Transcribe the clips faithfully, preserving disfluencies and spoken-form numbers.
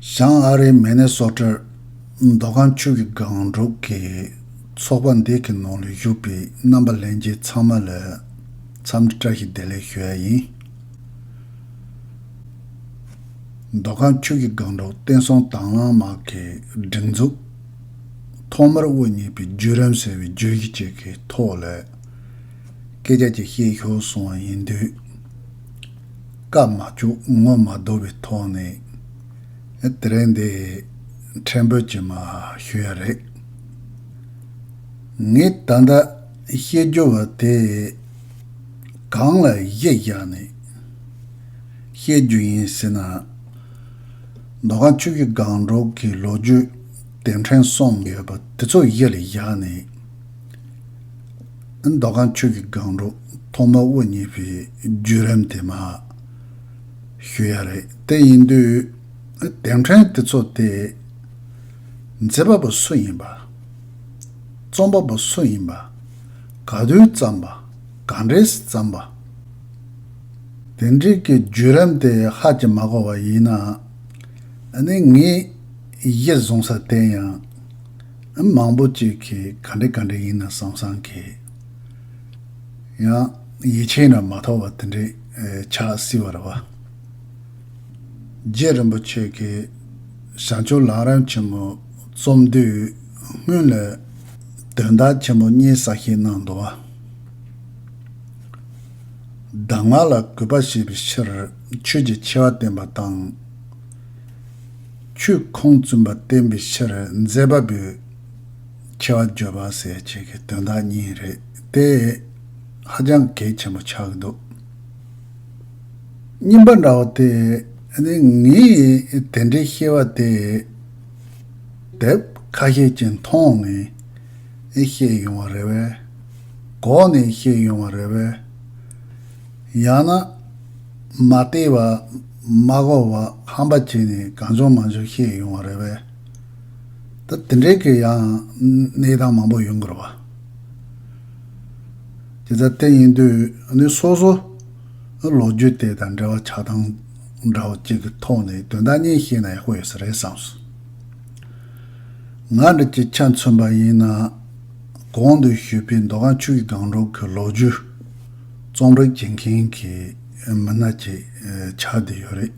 བྱང་ཨ་རིའི་མི་ནི་སོ་ཊར་མདོ་ཁམས་ཆུ་བཞི་སྒང་དྲུག་གི་ཚོགས་པ་འདི་གི་ནང་ལ་བཞུགས་པའི་རྣམ་པ་ལྷན་རྒྱས་ཚང་མ་ལ་འཚམས་འདྲི་བཀྲ་ཤིས་བདེ་ལེགས་ཞུ་ཡ་ཡིན། མདོ་ཁམས་ཆུ་བཞི་སྒང་དྲུག་བསྟན་སྲུང་དྭང་བླངས་དམག་གི་སྒྲིག་འཛུགས་ཐོག་མར་དབུ་བརྙེས་པའི་བརྒྱུད་རིམ་ཟེར་བའི་བརྗོད་གཞི་ཅིག་གི་ཐོག་ལ་སྐད་ཆ་ཅིག་བཤད་ཤོག་གསུང་བ་ཡིན་དུས། སྐབས་མ་བཅུག་ངོ་མ་བསྡོམས་པའི་ཐོག་ནས་དེ་རིང་འདི་ཕྲན་བུ་ཅིག་མར་ཞུ་ཡ་རེད། ངས་ད་ལྟ་བཤད་རྒྱུ་བ་དེ་གང་ལ་གཞི་བཞག་ནས་བཤད་རྒྱུ་ཡིན་ཟེར་ན། མདོ་ཁམས་ཆུ་བཞི་སྒང་དྲུག་གི་ལོ་རྒྱུས་དེབ་ཕྲེང་གསུམ་ཡོད་པ་དེ་ཚོ་གཞི་ལ་བཞག་ནས། མདོ་ཁམས་ཆུ་བཞི་སྒང་དྲུག་ཐོག་མར་དབུ་བརྙེས་པའི་བརྒྱུད་རིམ་དེ་མར་ཞུ་ཡ་རེད། དེ་ཡིན་དུས་དེབ་ཕྲེང་དེ་ཚོ་དེ་མཛད་པ་པོ་སུ་ཡིན་པ། རྩོམ་པ་པོ་སུ་ཡིན་པ། ག་དུས་བརྩམས་པ། ག་འདྲས་བརྩམས་པ། དེ་འདྲའི་གི་བརྒྱུད་རིམ་དེ་ཧ་ཅང་མ་གོ་བ་ཡིན་ན། ཨ་ནི་ངས་གཞི་བཟུང་ས་དེ་ཡང་མང་པོ་ཅིག་གིས་ག་འདྲ་ག་འདྲ་ཡིན་ན་བསམ་བསམ་གི་ཡང་ཡིད་ཆེས་ན་མ་ཐོབ་པ་དེ་འདྲའི་ཆགས་སྲིད་པ་རེད་བ། རྗེ་རིན་པོ་ཆེ་གིས་བྱང་ཆུབ་ལམ་རིམ་ཆེན་མོ་རྩོམ་དུས་སྔོན་ལ་དོན་དག་ཆེན་པོ་གཉིས་གསལ་བཤད་གནང་འདུག་བ། གདམས་ངག་ལ་གུས་པ་བྱེད་པའི་ཕྱིར་ཆོས་ཀྱི་ཆེ་བ་བསྟན་པ་དང་། ཆོས་ཁུངས་བཙུན་པ་བསྟན་པའི་ཕྱིར་མཛད་པ་པོའི་ཆེ་བ་བརྗོད་པ་ཟེར་བྱེད་ཀྱི་དོན་དག་གཉིས་རེད་དེ། ཧ་ཅང་གལ་ཆེན་པོ་ཆགས་ཀྱི་འདུག་གཉིས་པ་འདྲ་བོ་དེ་ནི་ངས་དེ་འདྲའི་བཤད་པ་དེ་དེབ་ཁ་ཤས་ཀྱི་མཐོང་ནས་བཤད་ཡོང་བ་རེད་བས། གོ་ནས་བཤད་ཡོང་བ་རེད་བས། ཡང་ན་མ་བལྟས་པ་མ་གོ་བ་ཧམ་པ་བྱས་ནས་གང་བྱུང་མང་བྱུང་བཤད་ཡོང་བ་རེད་བས། ད་དེ་འདྲའི་གི་ཡང་གནས་སྟངས་མང་པོ་ཡོང་གི་རེད་བ། དེ་ལྟར་དེ་ཡིན་དུས་ནི་སོ་སོ་ལོ་རྒྱུས་དེ་དང་འབྲེལ་བ་ཆགས་སྟངས་འདྲ་བོ་གཅིག་གི་ཐོག་ནས་དོན་དག་གཉིས་བཤད་ན་ཡག་པོ་ཡོད་ས་རེད་བསམས་སོང་། ང་འདྲ་གྱི་ཆ་མཚོན་པ་ཡིན་ན། གོང་དུ་ཞུས་པའི་མདོ་ཁམས་ཆུ་བཞི་སྒང་དྲུག་གི་ལོ་རྒྱུས་རྩོམ་སྒྲིག་བྱེད་མཁན་གྱི་མི་སྣ་ཅིག་ཆགས་བསྡད་ཡོད་རེད།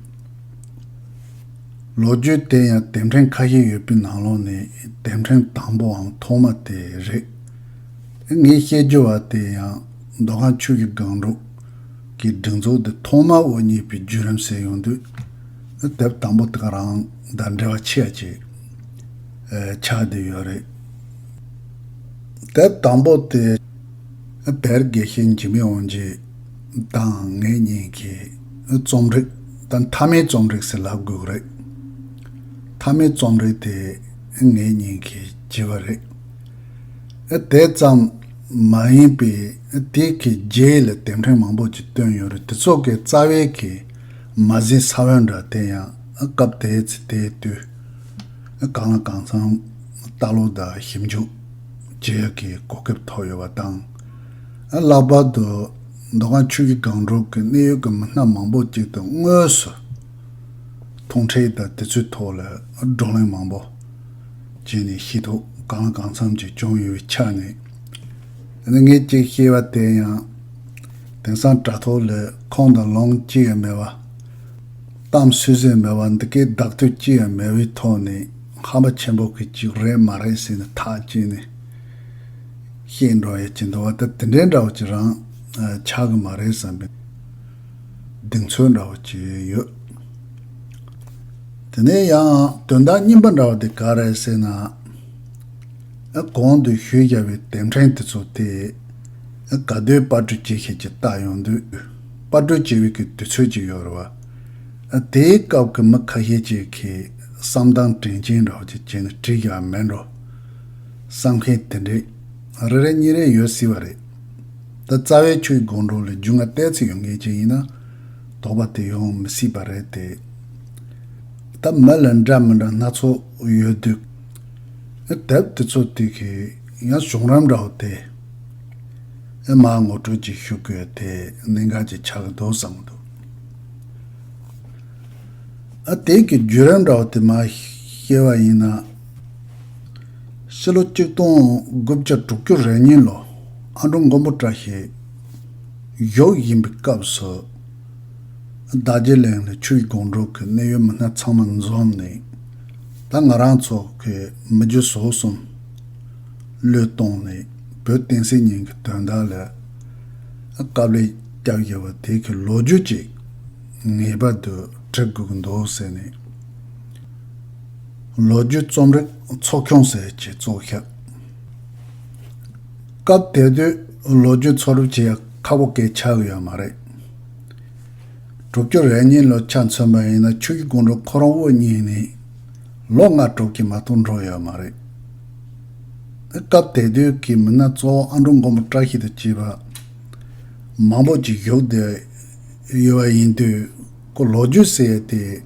ལོ་རྒྱུས་དེ་ཡང་དེབ་ཕྲེང་ཁ་ཤས་ཡོད་པའི་ནང་ལོགས་ནས་དེབ་ཕྲེང་དང་པོའམ་ཐོག་མ་དེ་རེད། ངས་བཤད་རྒྱུ་བ་དེ་ཡང་མདོ་ཁམས་ཆུ་བཞི་སྒང་དྲུག་གི་སྒྲིག་འཛུགས་དེ་ཐོག་མ་དབུ་བརྙེས་པའི་བརྒྱུད་རིམ་ཟེར་ཡོང་དུས། དེབ་དང་པོ་དེ་ག་རང་དང་འབྲེལ་བ་ཆེ་བ་ཅིག་ཆགས་བསྡད་ཡོད་རེད། དེབ་དང་པོ་དེ་བོད་དགེ་བཤེས་འཇིགས་མེད་དབང་རྒྱལ་དང་ངེད་གཉིས་ཀྱིས་རྩོམ་སྒྲིག་དང་མཐའ་མའི་རྩོམ་སྒྲིག་ཟེར་ལབ་དགོས་ཀྱི་རེད། མཐའ་མའི་རྩོམ་སྒྲིག་དེ་ངེད་གཉིས་ཀྱིས་བྱས་པ་རེད། དེ་ཙམ་མ་ཡིན་པའི་དེ་གི་རྗེས་ལ་དེབ་ཕྲེང་མང་པོ་ཅིག་བཏོན་ཡོད་རེད། དེ་ཚོ་གི་རྩ་བའི་གི་མ་ཟིན་ས་བོན་འདྲ་དེ་ཡང་སྐབས་དེའི་ཚེ་དེའི་དུས་གང་ལ་གང་འཚམ་ལྟ་ཀློག་དང་ཞིབ་འཇུག་བྱེད་ཡག་གི་གོ་སྐབས་ཐོབ་ཡོད་པ་དང་། ལྷག་པར་དུ་མདོ་ཁམས་ཆུ་བཞི་སྒང་དྲུག་གི་གནད་ཡོད་ཀྱི་མི་སྣ་མང་པོ་ཅིག་དང་དངོས་སུ་ཐུག་འཕྲད་དང་དེ་ཚོའི་ཐོག་ལ་བགྲོ་གླེང་མང་པོ་བྱས་ནས་ཤེས་རྟོགས་གང་ལ་གང་འཚམ་ཅིག་བྱུང་ཡོད་པའི་ཆ་ནས། ངས་ཅིག་བཤད་པ་དེ་ཡང་དེང་སང་དྲ་ཐོག་ལ་ཁུངས་དང་ལུང་གཅིག་ཡང་མེད་པ། གཏམ་སུས་ཟེར་མེད་པ། འདི་གའི་བརྡ་སྤྲོད་ཅི་ཡང་མེད་པའི་ཐོག་ནས་ཧམ་པ་ཆེན་པོ་གི་ཅིག་རེད་མ་རེད་ཟེར་ནས་ཐག་བཅད་ནས་བཤད་འགྲོ་ཡ་ཅིག་འདུག་བ། ད་དེ་འདྲའི་འདྲ་བོ་ཅིག་རང་ཆགས་གི་མ་རེད་བསམ་པའི་གདེང་ཚོད་འདྲ་བོ་ཅིག་ཡོད། དེ་ནས་ཡང་དོན་དག་གཉིས་པ་འདྲ་བོ་དེ་ག་རེད་ཟེར་ན། གོང་དུ་ཞུས་བཞག་པའི་དེབ་ཕྲེང་དེ་ཚོ་དེ་ག་དུས་པར་སྐྲུན་བྱེད་ཤེས་ཀྱི་ལྟ་ཡོང་དུས། པར་སྐྲུན་བྱེད་པའི་གི་དུས་ཚོད་ཅིག་ཡོད་རེད་བ། དེའི་སྐབས་ཀྱི་མི་ཁ་ཤས་ཅིག་གིས་བསམ་སྟངས་དྲན་ཅན་འདྲ་བོ་ཅིག་བྱས་ནས་བྲིས་ཀྱང་མེད་འགྲོ་བསམ་མཁན་དེ་འདྲས་རེ་རེ་གཉིས་རེ་ཡོད་སྲིད་པ་རེད། ད་རྩ་བའི་ཆོས་དགོང་དྲོ་ལ་རྒྱུས་མངའ་ཏོག་ཙམ་ཡོད་མཁན་ཅིག་ཡིན་ན་དོགས་པ་དེ་ཡོང་མི་སྲིད་པ་རེད་དེ། ད་མི་ལ་འདྲ་མི་འདྲ་སྣ་ཚོགས་ཡོད་དུས། དེབ་དེ་ཚོ་དེ་གི་ཡང་བྱུང་རིམ་འདྲ་བོ་དེ་མར་ངོ་སྤྲོད་ཅིག་ཞུ་དགོས་དེ་གནད་འགག་ཅིག་ཆགས་ཀྱི་འདུག་བསམ་གྱི་འདུག་ཨ་དེ་གི་བརྒྱུད་རིམ་འདྲ་བོ་དེ་མར་བཤད་པ་ཡིན་ན། ཕྱི་ལོ་གཅིག་སྟོང་དགུ་བརྒྱ་དྲུག་ཅུ་རེ་གཉིས་ལོ། ཨ་འབྲུག་མགོན་པོ་བཀྲ་ཤིས་བཞུགས་བཞིན་པའི་སྐབས་སུ། རྡོ་རྗེ་གླིང་ལ་ཆོས་ཀྱི་སྒང་དྲུག་གི་གནད་ཡོད་མི་སྣ་ཚང་མ་འཛོམས་ནས། ད་ང་རང་ཚོ་གི་མི་རྒྱུ་ཟོག་གསུམ་བློས་གཏོང་ནས། བོད་བསྟན་སྲིད་གཉིས་ཀྱི་དོན་དག་ལ་དཀའ་ལས་བརྒྱབ་ཡོད་པ་དེ་གི་ལོ་རྒྱུས་ཅིག་ངེས་པར་དུ་འབྲི་དགོས་ཀྱི་འདུག་ཟེར་ནས། ལོ་རྒྱུས་རྩོམ་རིག་ཚོགས་ཆུང་ཟེར་ཅིག་བཙུགས་ཤག་སྐབས་དེ་དུས་ལོ་རྒྱུས་ཚོ་སྒྲུབ་བྱེད་ཡ་ཁག་པོ་གང་ཡང་ཆགས་ཡོད་མ་རེད། དྲུག་ཅུ་རེ་གཉིས་ལོ་ཆ་མཚོན་པ་ཡིན་ན། ཆོས་ཀྱི་སྒང་དྲུག་ཁོ་རང་དབུ་བརྙེས་ནས་ལོ་ལྔ་དྲུག་གི་མ་གཏོགས་འགྲོ་ཡོད་མ་རེད། སྐབས་དེ་དུས་ཀྱི་མི་སྣ་གཙོ་བོ་ཨ་འབྲུག་མགོན་པོ་བཀྲ་ཤིས་དང་བཅས་པ་མང་པོ་ཅིག་བཞུགས་བསྡད་ཡོད་པ་ཡིན་དུས། ཁོ་ལོ་རྒྱུས་ཟེར་ཡ་དེ།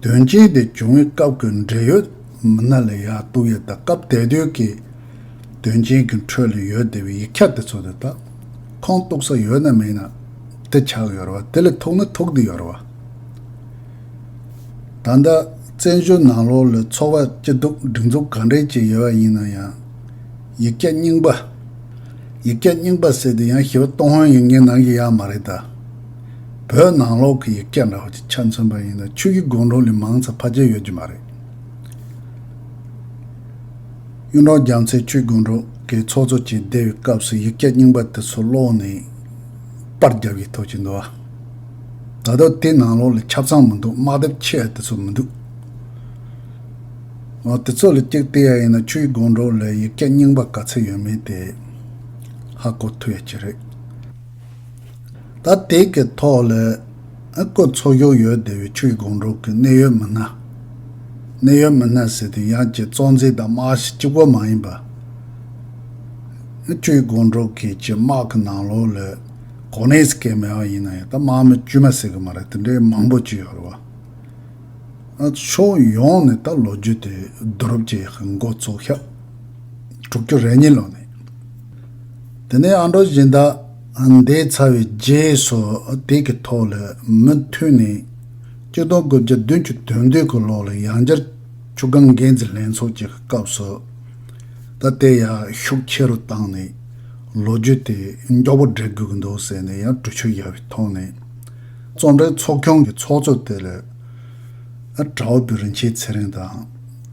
དོན་རྐྱེན་དེ་བྱུང་བའི་སྐབས་ཀྱི་འབྲེལ་ཡོད་མི་སྣ་ལ་ཡར་གཏུགས་ཡ་དང་། སྐབས་དེ་དུས་ཀྱི་དོན་རྐྱེན་གྱི་ཁྲོད་ལ་ཡོད་བསྡད་པའི་ཡིག་ཆ་དེ་ཚོ་དེ་དག་ཁུངས་གཏུགས་ས་ཡོད་ན་མེད་ན་དེ་ཆགས་ཡོད་རེད་བ། དེ་ལ་ཐུག་ན་ཐུག་བསྡད་ཡོད་རེད་བ། ད་ལྟ་བཙན་བྱོལ་ནང་ལོགས་ལ་ཚོགས་པ་སྐྱིད་སྡུག་སྒྲིག་འཛུགས་ག་འདྲས་ཅིག་ཡོད་པ་ཡིན་ན་ཡང་། ཡིག་ཆ་རྙིང་པ། ཡིག་ཆ་རྙིང་པ་ཟེར་དུས་ཡང་ཞི་བ་ཏུན་ཧོང་ཡིག་རྙིང་ནང་གི་ཡག་མ་རེད་ད། བོད་ནང་ལོགས་ཀྱི་ཡིག་ཆ་འདྲ་བོ་ཅིག་ཆ་མཚོན་པ་ཡིན་ན། ཆོས་ཀྱི་སྒང་དྲུག་ལས་མང་ཙམ་ཕལ་ཆེར་ཡོད་ཀྱི་མ་རེད། གཡུ་འབྲུག་རྒྱལ་མཚན་ཆོས་ཀྱི་སྒང་དྲུག་གི་ཚོགས་གཙོ་བྱས་བསྡད་པའི་སྐབས་སུ་ཡིག་ཆ་རྙིང་པ་དེ་ཚོ་ཀློག་ནས་པར་བརྒྱབ་ཡི་ཐོག་ཅིག་འདུག་བ། ད་ལྟ་དེ་ནང་ལོགས་ལ་ཆ་ཚང་མི་འདུག། དམག་དེབ་ཆེ་བ་དེ་ཚོ་མི་འདུག། འོ་དེ་ཚོ་ལ་གཅིག་བལྟས་ཡ་ཡིན་ན། ཆོས་ཀྱི་སྒང་དྲུག་ལ་ཡིག་ཆ་རྙིང་པ་ག་ཚད་ཡོད་མེད་དེ་ཧ་གོ་ཐུབ་ཡ་ཅིག་རེད། ད་དེ་གི་ཐོག་ལ་ཨ་ཁོ་ཚོགས་ཞུགས་ཡོད་བསྡད་པའི་ཆོས་ཀྱི་སྒང་དྲུག་གི་གནད་ཡོད་མི་སྣ། གནད་ཡོད་མི་སྣ་ཟེར་དུས་ཡང་ཅིག་གཙོ་འཛིན་དང་དམག་སྤྱི་གཅིག་པོ་མ་ཡིན་པ། ཆོས་ཀྱི་སྒང་དྲུག་གི་ཅིག་དམག་གི་ནང་ལོགས་ལ་གོ་གནས་ཟེར་མཁན་མེད་པ་ཡིན་ན་ཡང་། ད་དམག་མི་དཀྱུས་མ་ཟེར་གི་མ་རེད། དེ་འདྲའི་མང་པོ་ཅིག་ཡོད་རེད་བ། ཨ་ཕྱོགས་ཡོངས་ནས་ད་ལོ་རྒྱུས་དེ་བསྡུ་རུབ་བྱེད་ཡག་གི་འགོ་བཙུགས་ཤག། དྲུག་ཅུ་རེ་གཉིས་ལོ་ནས། དེ་ནས་ཨ་འབྲུག་གཞན་དག་འདས་ཚར་བའི་རྗེས་སུ་དེ་གི་ཐོག་ལ་མུ་མཐུད་ནས་གཅིག་སྟོང་དགུ་བརྒྱ་བདུན་ཅུ་དོན་བདུན་གྱི་ལོ་ལ་ཡང་བསྐྱར་ཆུ་སྒང་འགན་འཛིན་ལྷན་ཚོགས་ཀྱི་སྐབས་སུ། ད་དེ་ཡང་ཤུགས་ཆེ་རུ་བཏང་ནས་ལོ་རྒྱུས་དེ་མགྱོགས་པོ་འབྲི་དགོས་ཀྱི་འདུག་ཟེར་ནས་ཡང་གྲོས་ཆོད་བཞག་པའི་ཐོག་ནས། རྩོམ་རིག་ཚོགས་ཆུང་གི་ཚོགས་གཙོ་དེ་ལ། ཨ་གྲྭ་བ་བུ་རིན་ཆེན་ཚེ་རིང་དང་།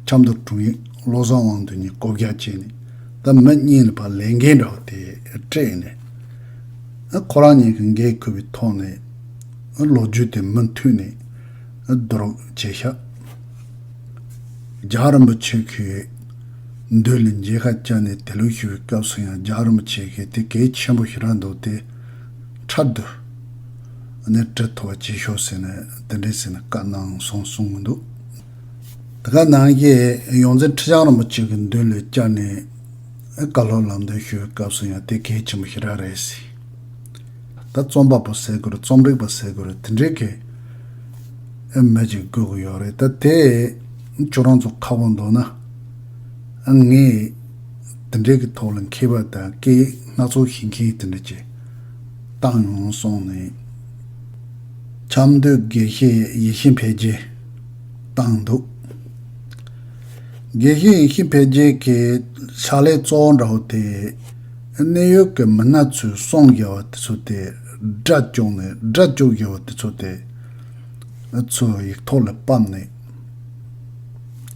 ཆབ་མདོ་དྲུང་ཡིག་བློ་བཟང་དབང་འདུས་གཉིས་བསྐོ་བཞག་བྱས་ནས། ད་མི་གཉིས་ལ་ཕར་ལས་འགན་འདྲ་བོ་དེ་སྤྲད་ནས། ཨ་ཁོ་རང་གཉིས་ཀྱི་འགན་འཁུར་བའི་ཐོག་ནས། ཨ་ལོ་རྒྱུས་དེ་མུ་མཐུད་ནས་ཨ་བསྡུ་རུབ་བྱས་ཤག། རྒྱལ་བ་རིན་པོ་ཆེ་གི་མདུན་ལ་མཇལ་ཁ་བཅར་ནས་དེ་ལུགས་ཞུ་བའི་སྐབས་སུ་ཡང་། རྒྱལ་བ་རིན་པོ་ཆེ་གིས་དེ་གལ་ཆེན་པོ་ཞེ་དྲག་འདུག། དེ་འཕྲལ་དུ་ནས་འབྲི་ཐུབ་པ་བྱེད་ཤོག་ཟེར་ནས། དེ་འདྲས་ཟེར་ནས་བཀའ་གནང་སོང་གསུང་གི་འདུག། དེ་ག་ནང་བཞིན་ཡོངས་འཛིན་ཁྲི་བྱང་རིན་པོ་ཆེ་གི་མདུན་ལ་བཅར་ནས་བཀའ་སློབ་ལམ་སྟོན་ཞུ་བའི་སྐབས་སུ་ཡང་དེ་གལ་ཆེན་པོ་ཞེ་དྲག་རེད་ཟེར། ད་རྩོམ་པ་པོ་ཟེར་དགོས་རེད། རྩོམ་རིག་པ་ཟེར་དགོས་རེད། དེ་འདྲའི་གི་ཨེ་མི་ཅིག་དགོས་ཀྱི་ཡོད་རེད། ད་དེ་ཁྱོད་རང་ཚོ་ཁག་པོ་འདུག་ན། ཨ་ངས་དེ་འདྲའི་གི་ཐོག་ལ་མཁས་པ་དང་སྐད་ཡིག་སྣ་ཚོགས་ཤེས་མཁན་དེ་འདྲ་ཅིག་བཏང་ཡོང་སོང་ནས། ཆབ་མདོའི་དགེ་བཤེས་ཡེ་ཤེས་འཕེལ་རྒྱས་བཏང་འདུག། དགེ་བཤེས་ཡེ་ཤེས་འཕེལ་རྒྱས་ཀྱི་ཕྱག་ལས་གཙོ་བོ་འདྲ་བོ་དེ། གནད་ཡོད་ཀྱི་མི་སྣ་ཚོས་གསུངས་བཞག་པ་དེ་ཚོ་དེ་སྒྲ་བཅུག་ནས། སྒྲ་བཅུག་བཞག་པ་དེ་ཚོ་དེ་ཚོ་ཡིག་ཐོག་ལ་ཕབ་ནས་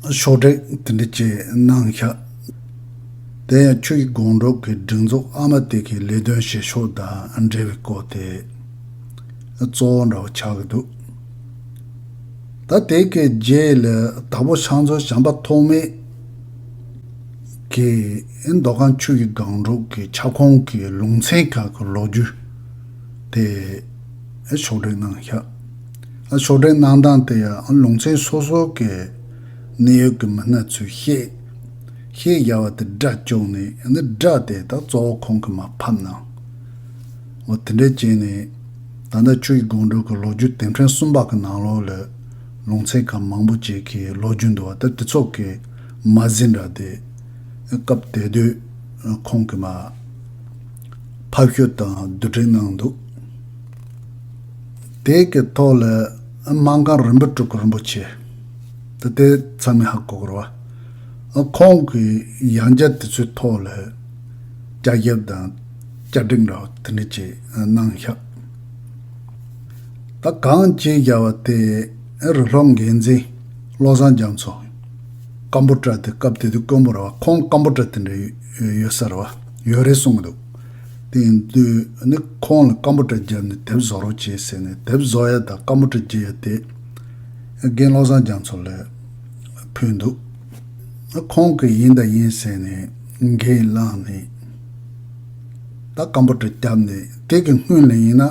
ཕྱོགས་སྒྲིག་དེ་འདྲ་ཅིག་གནང་ཤག། དེ་ཡང་ཆོས་ཀྱི་སྒང་དྲུག་གི་སྒྲིག་འཛུགས་ཨ་མ་དེ་གི་ལས་དོན་བྱེད་ཕྱོགས་དང་འབྲེལ་བའི་སྐོར་དེ་གཙོ་བོ་འདྲ་བོ་ཆགས་ཀྱི་འདུག། ད་དེ་གི་རྗེས་ལ་དྭགས་པོ་ཕྱག་མཛོད་བྱམས་པ་ཐོགས་མེད་ཀྱིས་མདོ་ཁམས་ཆོས་ཀྱི་སྒང་དྲུག་གི་ཁྱབ་ཁོངས་ཀྱི་ལུང་ཚན་ཁག་གི་ལོ་རྒྱུས་དེ་ཕྱོགས་སྒྲིག་གནང་ཤག། ཕྱོགས་སྒྲིག་གནང་སྟངས་དེ་ཡང་ལུང་ཚན་སོ་སོ་གི་གནད་ཡོད་ཀྱི་མི་སྣ་ཚོས་བཤད་བཤད་བཞག་པ་དེ་སྒྲ་བཅུག་ནས། ཨ་ནི་སྒྲ་དེ་ད་གཙོ་བོ་ཁོང་གིས་མར་ཕབ་གནང་། འོ་དེ་འདྲས་བྱས་ནས། ད་ལྟ་ཆོས་ཀྱི་སྒང་དྲུག་གི་ལོ་རྒྱུས་དེབ་ཕྲེང་གསུམ་པ་གི་ནང་ལོགས་ལ་ལུང་ཚན་ཁག་མང་པོ་ཅིག་གི་ལོ་རྒྱུས་འདུག་པ། ད་དེ་ཚོ་གི་མ་ཟིན་འདྲ་དེ་སྐབས་དེ་དུས་ཁོང་གིས་མར་ཕབ་བཤུས་དང་བསྡུ་སྒྲིག་གནང་འདུག། དེ་གི་ཐོག་ལ་ སྨར་ཁམས་རིན་པོ་སྤྲུལ་སྐུ་རིན་པོ་ཆེ། ད་དེ་ཚང་མས་ཧ་གོ་གི་རེད་བ། ཁོང་གིས་ཡང་བསྐྱར་དེ་ཚོའི་ཐོག་ལ་བསྐྱར་ཞིབ་དང་བསྐྱར་སྒྲིག་འདྲ་བ་དེ་འདྲ་ཅིག་གནང་ཤག་ད་གང་ཅིག་བྱ་བ་དེ་རི་ལྷོ་འགན་འཛིན་བློ་བཟང་རྒྱ་མཚོ། སྐམ་པོ་ཊ་དེ་སྐབས་དེ་དུས་དཀོན་པོ་རེད་བ། ཁོང་སྐམ་པོ་ཊ་དེ་འདྲ་ཡོད་ས་རེད་བ། ཡོད་རེད་གསུང་གི་འདུག་དེ་ཡིན་དུས་ནི་ཁོང་ལ་སྐམ་པོ་ཊ་བརྒྱབ་ནས་དེབ་བཟོ་རོགས་བྱེད་ཟེར་ནས་དེབ་བཟོ་ཡ་དང་སྐམ་པོ་ཊ་བརྒྱབ་ཡ་དེ་རྒན་བློ་བཟང་རྒྱ་མཚོ་ལ་ཕུལ་འདུག་ཁོང་གིས་ཡིན་དང་ཡིན་ཟེར་ནས་འགན་བླངས་ནས། ད་སྐམ་པོ་ཊ་བརྒྱབ་ནས་དེ་གི་སྔོན་ལ་ཡིན་ན།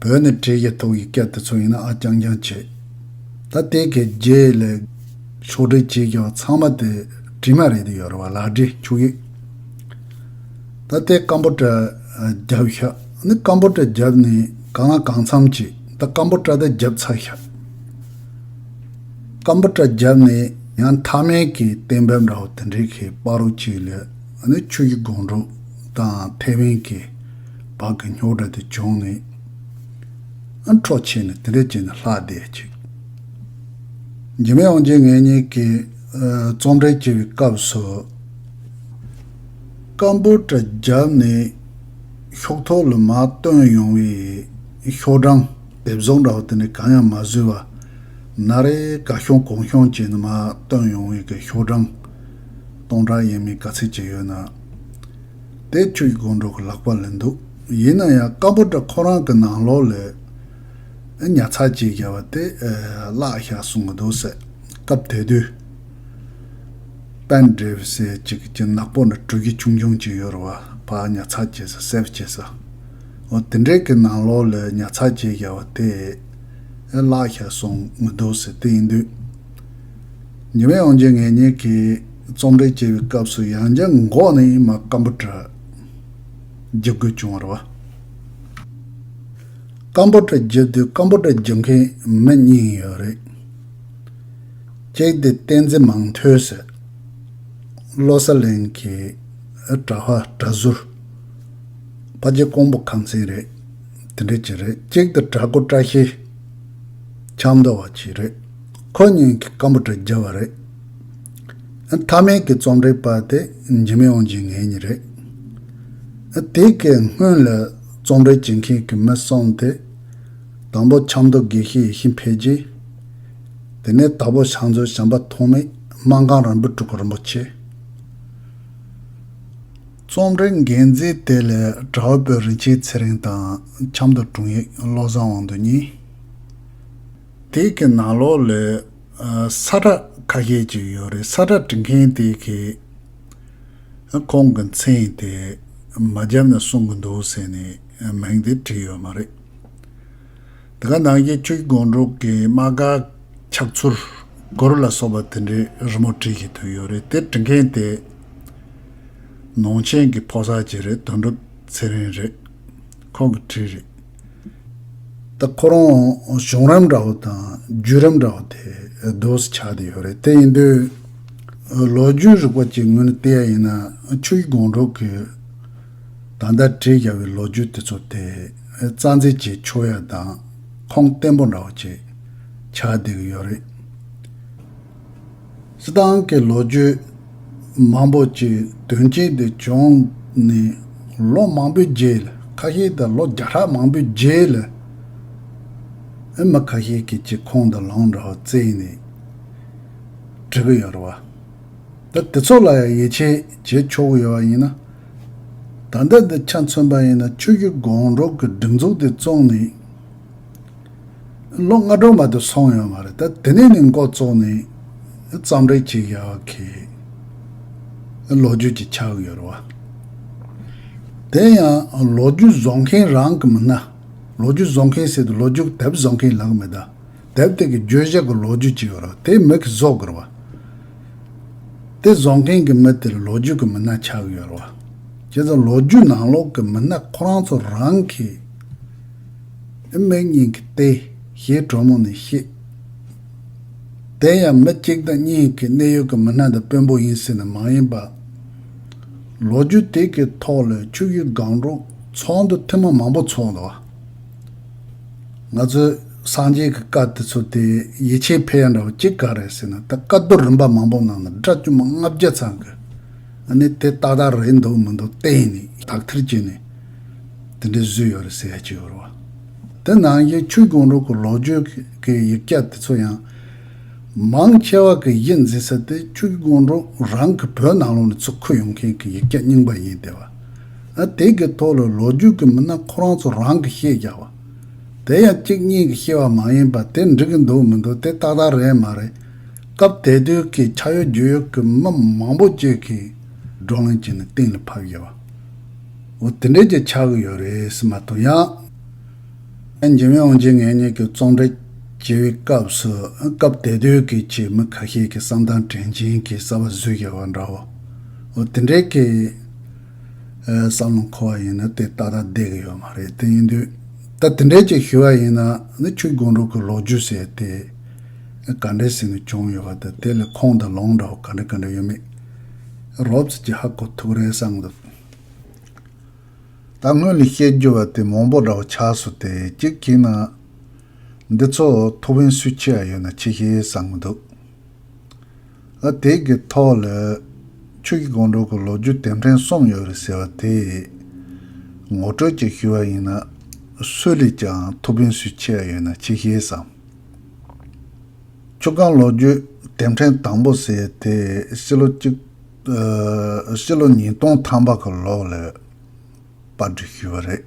བོད་ནས་བྲིས་ཡ་ཐུག་ཡི་སྐད་དེ་ཚོ་ཡིན་ན་ཨ་རྐྱང་རྐྱང་བྱས། ད་དེ་གི་རྗེས་ལ་ཕྱོགས་སྒྲིག་བྱེད་ཀྱི་བ་ཚང་མ་དེ་བྲིས་མ་རེད་དེ་ཡོད་རེད་བ། ལག་བྲིས་ཆུ་ཡིག་ད་དེ་སྐམ་པོ་ཊ་བརྒྱབ་ཤག་ནི་སྐམ་པོ་ཊ་བརྒྱབ་ནས་གང་ལ་གང་འཚམ་ཅིག་ད་སྐམ་པོ་ཊ་ད་བརྒྱབ་ཚར་ཤག་སྐམ་པོ་ཊ་བརྒྱབ་ནས་ཡང་མཐའ་མའི་གི་གཏན་འབེབས་འདྲ་བོ་དེ་འདྲའི་གི་པར་རོ་གཅིག་ལ་ནི་ཆུ་བཞི་སྒང་དྲུག་དང་ཐེ་ཝན་གྱི་བར་གྱི་རྙོག་དྲ་དེ་བྱུང་ནས་ཨ་འཕྲོ་ཕྱིན་ནས་དེ་འདྲ་བྱས་ནས་ལྷག་བསྡད་ཅིག་འཇིགས་མེད་དབང་ཆེན་ངེད་གཉིས་ཀྱིས་རྩོམ་འབྲི་བྱེད་པའི་སྐབས་སུ། སྐམ་པོ་ཊ་བརྒྱབ་ནས་ཤོག་ཐོག་ལ་མར་བཏོན་ཡོང་བའི་ཤོག་གྲངས་དེབ་བཟོ་འདྲ་བོ་དེ་འདྲ་གང་ཡང་མ་བཟོས་པ། ན་རེ་ག་ཤོང་གང་ཤོང་བྱས་ནས་མར་བཏོན་ཡོང་བའི་གི་ཤོག་གྲངས་སྟོང་ཕྲག་ཡས་མས་ག་ཚད་ཅིག་ཡོད་ན། དེ་ཆུ་བཞི་སྒང་དྲུག་གི་ལག་པ་ལ་འདུག་ཡིན་ན་ཡང་སྐམ་པོ་ཊ་ཁོ་རང་གི་ནང་ལོགས་ལ་ཉར་ཚགས་བྱས་བཞག་པ་དེ་བརླག་ཤག་གསུང་གི་འདུག་ཟེར། སྐབས་དེ་དུས་པེན་ཌི་རའེབ་ཟེར་ཅིག་གི་ནག་པོ་ནི་གྲུ་བཞི་ཆུང་ཆུང་ཅིག་ཡོད་རེད་བ། ཕར་ཉར་ཚགས་བྱས་ས་སེབ་བྱས་ས། འོ་དེ་འདྲའི་གི་ནང་ལོགས་ལ་ཉར་ཚགས་བྱས་བཞག་པ་དེ་བརླག་ཤག་གསུང་གི་འདུག་ཟེར། དེ་ཡིན་དུས་འཇིགས་མེད་དབང་ཆེན་ངེད་གཉིས་ཀྱིས་རྩོམ་འབྲི་བྱེད་པའི་སྐབས་སུ་ཡང་བསྐྱར་འགོ་ནས་མར་སྐམ་པོ་ཊ་རྒྱབ་དགོས་བྱུང་བ་རེད་བ། སྐམ་པོ་ཊ་རྒྱབ་དུས་སྐམ་པོ་ཊ་རྒྱབ་མཁན་མི་གཉིས་ཡོད་རེད། གཅིག་དེ་བསྟན་འཛིན་མང་ཐོས་ཟེར། བློ་གསལ་གླིང་གི་གྲྭ་པ་གྲྭ་ཟུར། ཕལ་ཆེར་ཀོང་པོ་ཁམས་ཚན་རེད། དེ་འདྲ་ཅིག་རེད། གཅིག་དེ་གྲྭ་སྐོར་བཀྲ་ཤིས་ཆབ་མདོ་བ་ཅིག་རེད། ཁོ་གཉིས་ཀྱིས་སྐམ་པོ་ཊ་བརྒྱབ་པ་རེད། མཐའ་མའི་གི་རྩོམ་སྒྲིག་པ་དེ་འཇིགས་མེད་དབང་ཆེན་ངེད་གཉིས་རེད། དེ་གའི་སྔོན་ལ་རྩོམ་སྒྲིག་བྱེད་མཁན་གྱི་མི་གསུམ་དེ། དང་པོ་ཆབ་མདོ་དགེ་བཤེས་ཡེ་ཤེས་འཕེལ་རྒྱས། དེ་ནས་དྭགས་པོ་ཕྱག་མཛོད་བྱམས་པ་ཐོགས་མེད། སྨར་ཁམས་རིན་པོ་སྤྲུལ་སྐུ་རིན་པོ་ཆེ། རྩོམ་སྒྲིག་འགན་འཛིན་དེ་ལ་གྲྭ་བ་དཔོན་རིན་ཆེན་ཚེ་རིང་དང་ཆབ་མདོ་དྲུང་ཡིག་བློ་བཟང་དབང་འདུས་གཉིས། དེ་གི་ནང་ལོགས་ལ་ཨ་ས་ཁྲ་ཁ་ཤས་ཅིག་ཡོད་རེད། ས་ཁྲ་འབྲི་མཁན་དེ་གིས་ཁོང་གི་མཚན་དེ་མ་བརྒྱབ་ན་གསུང་གི་འདུག་ཟེར་ནས་མིང་དེ་བྲིས་ཡོད་མ་རེད། དེ་ག་ནང་བཞིན་ཆུ་བཞི་སྒང་དྲུག་གི་དམག་སྒར་ཕྱག་ཚུལ་གུ་རུ་ལ་སོགས་པ་དེ་འདྲའི་རི་མོ་བྲིས་ཀྱི་ཐུག་ཡོད་རེད། དེ་འབྲི་མཁན་དེ་ནང་ཆེན་གྱི་ཕོ་གསར་ཅིག་རེད། དོན་གྲུབ་ཚེ་རིང་རེད། ཁོང་གིས་བྲིས་རེད། ད་ཁོ་རང་གཞུང་རིམ་འདྲ་བོ་དང་བརྒྱུད་རིམ་འདྲ་བོ་དེ་རྡོ་སུ་ཆགས་བསྡད་ཡོད་རེད། དེ་ཡིན་དུས་ལོ་རྒྱུས་རིག་པ་ཅིག་ངོས་ནས་བལྟས་ཡ་ཡིན་ན་ཆུ་བཞི་སྒང་དྲུག་གི་ད་ལྟ་བྲིས་བཞག་པའི་ལོ་རྒྱུས་དེ་ཚོ་དེ་རྩ་འཛིན་བྱེད་ཆོག་ཡ་དང་ཁུངས་བརྟན་པོ་འདྲ་བོ་ཅིག་ཆགས་བསྡད་ཀྱི་ཡོད་རེད། སྤྱིར་བཏང་གི་ལོ་རྒྱུས་མང་པོ་ཅིག་དོན་རྐྱེན་དེ་བྱུང་ནས་ལོ་མང་པོའི་རྗེས་ལ། ཁ་ཤས་དང་ལོ་བརྒྱ་ཕྲག་མང་པོའི་རྗེས་ལ་ཨེ་མི་ཁ་ཤས་ཀྱིས་ཅིག་ཁུངས་དང་ལུང་འདྲ་བོ་བཙལ་ནས་འབྲི་གི་ཡོད་རེད་བ། ད་དེ་ཚོ་ལ་ཡང་ཡིད་ཆེས་བྱེད་ཆོག་གི་ཡོད་པ་ཡིན་ན། ད་ལྟ་འདི་ཆ་མཚོན་པ་ཡིན་ན་ཆུ་བཞི་སྒང་དྲུག་གི་སྒྲིག་འཛུགས་དེ་བཙུགས་ནས། ལོ་ལྔ་དྲུག་མ་གཏོགས་སོང་ཡོད་མ་རེད། ད་དེ་ནས་ནི་འགོ་བཙུགས་ནས་རྩོམ་སྒྲིག་བྱེད་ཡག་གི་ལོ་རྒྱུས་ཅིག་ཆགས་ཡོད་རེད་བ། དེ་ཡང་ལོ་རྒྱུས་བཟོ་མཁན་རང་གི་མི་སྣ། ལོ་རྒྱུས་བཟོ་མཁན་ཟེར་དུས་ལོ་རྒྱུས་དེབ་བཟོ་མཁན་ལབ་གི་མེད་ད། དེབ་དེ་གི་བརྗོད་བྱ་གི་ལོ་རྒྱུས་ཅིག་ཡོད་རེད་བ། དེ་མི་གིས་བཟོ་དགོས་རེད་བ། དེ་བཟོ་མཁན་གྱི་མི་དེ་ལ་ལོ་རྒྱུས་ཀྱི་མི་སྣ་ཆགས་ཀྱི་ཡོད་རེད་བ། བྱས་ཙང་ལོ་རྒྱུས་ནང་ལོགས་ཀྱི་མི་སྣ་ཁོ་རང་ཚོ་རང་གིས་མིག་གཉིས་ཀྱིས་བལྟས། ཞེ་དྲོན་མོ་ནས་ཤེས། དེ་ཡང་མི་གཅིག་དང་གཉིས་ཀྱི་གནད་ཡོད་ཀྱི་མི་སྣ་དང་དཔོན་པོ་ཡིན་ཟེར་ནས་མ་ཡིན་པ། ལོ་རྒྱུས་དེ་གི་ཐོག་ལ་ཆུ་བཞི་སྒང་དྲུག་ཚོགས་འདུ་ཐེངས་མ་མང་པོ་ཚོགས་འདུག་བ། ང་ཚོས་ སངས་རྒྱས་ཀྱི་བཀའ་དེ་ཚོ་དེ་ཡིད་ཆེས་འཕེར་ཡ་འདྲ་བོ་གཅིག་ག་རེད་ཟེར་ན། ད་བཀའ་བསྡུར་རིམ་པ་མང་པོ་ནང་ན་སྒྲ་དཀྱུས་མ་ལྔ་བརྒྱ་ཙམ་གྱིས་ཨ་ནི་དེ་ཏག་ཏག་རེད་འདུག་མི་འདུག་བསྟན་ནས་དག་ཐེར་བྱས་ནས་དེ་འདྲའི་བཟོས་ཡོད་རེད་ཟེར་ཡ་ཅིག་ཡོད་རེད་བ། དེ་ནང་བཞིན་ཆོས་ཀྱི་སྒོ་འགྲོ་གི་ལོ་རྒྱུས་ཀྱི་ཡིག་བརྒྱ་དེ་ཚོ་ཡང་མང་ཆེ་བ་གི་གཞི་འཛིན་ས་དེ་ཆོས་ཀྱི་སྒོ་འགྲོ་རང་གི་བོད་ནང་ལོགས་ནས་ཚུར་ཁུར་ཡོང་མཁན་གྱི་ཡིག་བརྒྱ་རྙིང་པ་ཡིན་བསྡད་པ། ཨ་དེ་གི་ཐོག་ལ་ལོ་རྒྱུས་ཀྱི་མི་སྣ་ཁོ་རང་ཚོ་རང་གིས་བཤད་རྒྱག་པ། དེ་ཡང་གཅིག་གཉིས་ཀྱིས་བཤད་པ་མ་ཡིན་པ་དེ་འགྲིག་གི་འདུག་མི་འདུག་དེ་ཏག་ཏག་རེད་མ་རེད། སྐབས་དེ་དུས་ཀྱི་ཆ་ཡོད་རྒྱུས་ཡོད་ཀྱི་མི་མང་པོ་ཅིག་གིས་བགྲོ་གླེང་བྱས་ནས་གཏན་ལ་ཕབ་ཡོད་པ། འོ་དེ་འདྲས་ཀྱི་ཆགས་ཀྱི་ཡོད་རེད་ཟེར་མ་གཏོགས། ཡང་འཇིགས་མེད་དབང་ཆེན་ངེད་གཉིས་ཀྱི་རྩོམ་འབྲི་བྱེད་པའི་སྐབས་སུ་སྐབས་དེ་དུས་ཀྱི་ཆེད་མི་ཁ་ཤས་ཀྱི་བསམ་གཏན་དྲན་ཅན་གྱི་གསར་པ་བཟོས་ཡོད་པ་འདྲ་བོ། འོ་དེ་འདྲས་ཀྱི་ཨ་བསམ་བློ་འཁོར་བ་ཡིན་ན་དེ་ཏག་ཏག་བསྡད་ཀྱི་ཡོད་མ་རེད། དེ་ཡིན་དུས་ད་དེ་འདྲས་ཅིག་ཞུ་བ་ཡིན་ན་ནི་ཆོས་སྒོ་འགྲོ་གི་ལོ་རྒྱུས་ཟེར་དེ་ག་འདྲས་ཟེར་ནས་བྱུང་ཡོད་པ་དང་དེ་ལ་ཁུངས་དང་ལུང་འདྲ་བོ་ག་འདྲ་ག་འདྲ་ཡོད་མེད་རོབ་ཙམ་ཅིག་ཧ་གོ་ཐུབ་རེད་བསམ་གི་འདུག་ད་སྔོན་ལ་བཤད་རྒྱུ་བ་དེ་མང་པོ་འདྲ་བོ་ཆགས་སོང་སྟེ་གཅིག་གིས་ན་འདི་ཚོ་ཐུགས་ཕན་གསོས་ཆེ་བ་ཡོད་ན་ཆེ་ཤེས་བསམ་གི་འདུག་ཨ་དེ་གི་ཐོག་ལ་ཆོས་ཀྱི་སྒོ་འགྲོ་གི་ལོ་རྒྱུས་དེབ་ཕྲེང་གསུམ་ཡོད་རེད་ཟེར་བ་དེ་ངོ་སྤྲོད་ཅིག་ཞུ་བ་ཡིན་ན་སུ་ལས་ཀྱང་ཐུགས་ཕན་གསོས་ཆེ་བ་ཡོད་ན་ཆེ་ཤེས་བསམ། ཆུ་སྒང་ལོ་རྒྱུས་དེབ་ཕྲེང་དང་པོ་ཟེར་དེ་ཕྱི་ལོ་གཅིག་ཨ་ཕྱི་ལོ་ཉིས་སྟོང་ཐམ་པ་གི་ལོ་ལ་པར་སྐྲུན་ཞུས་པ་རེད།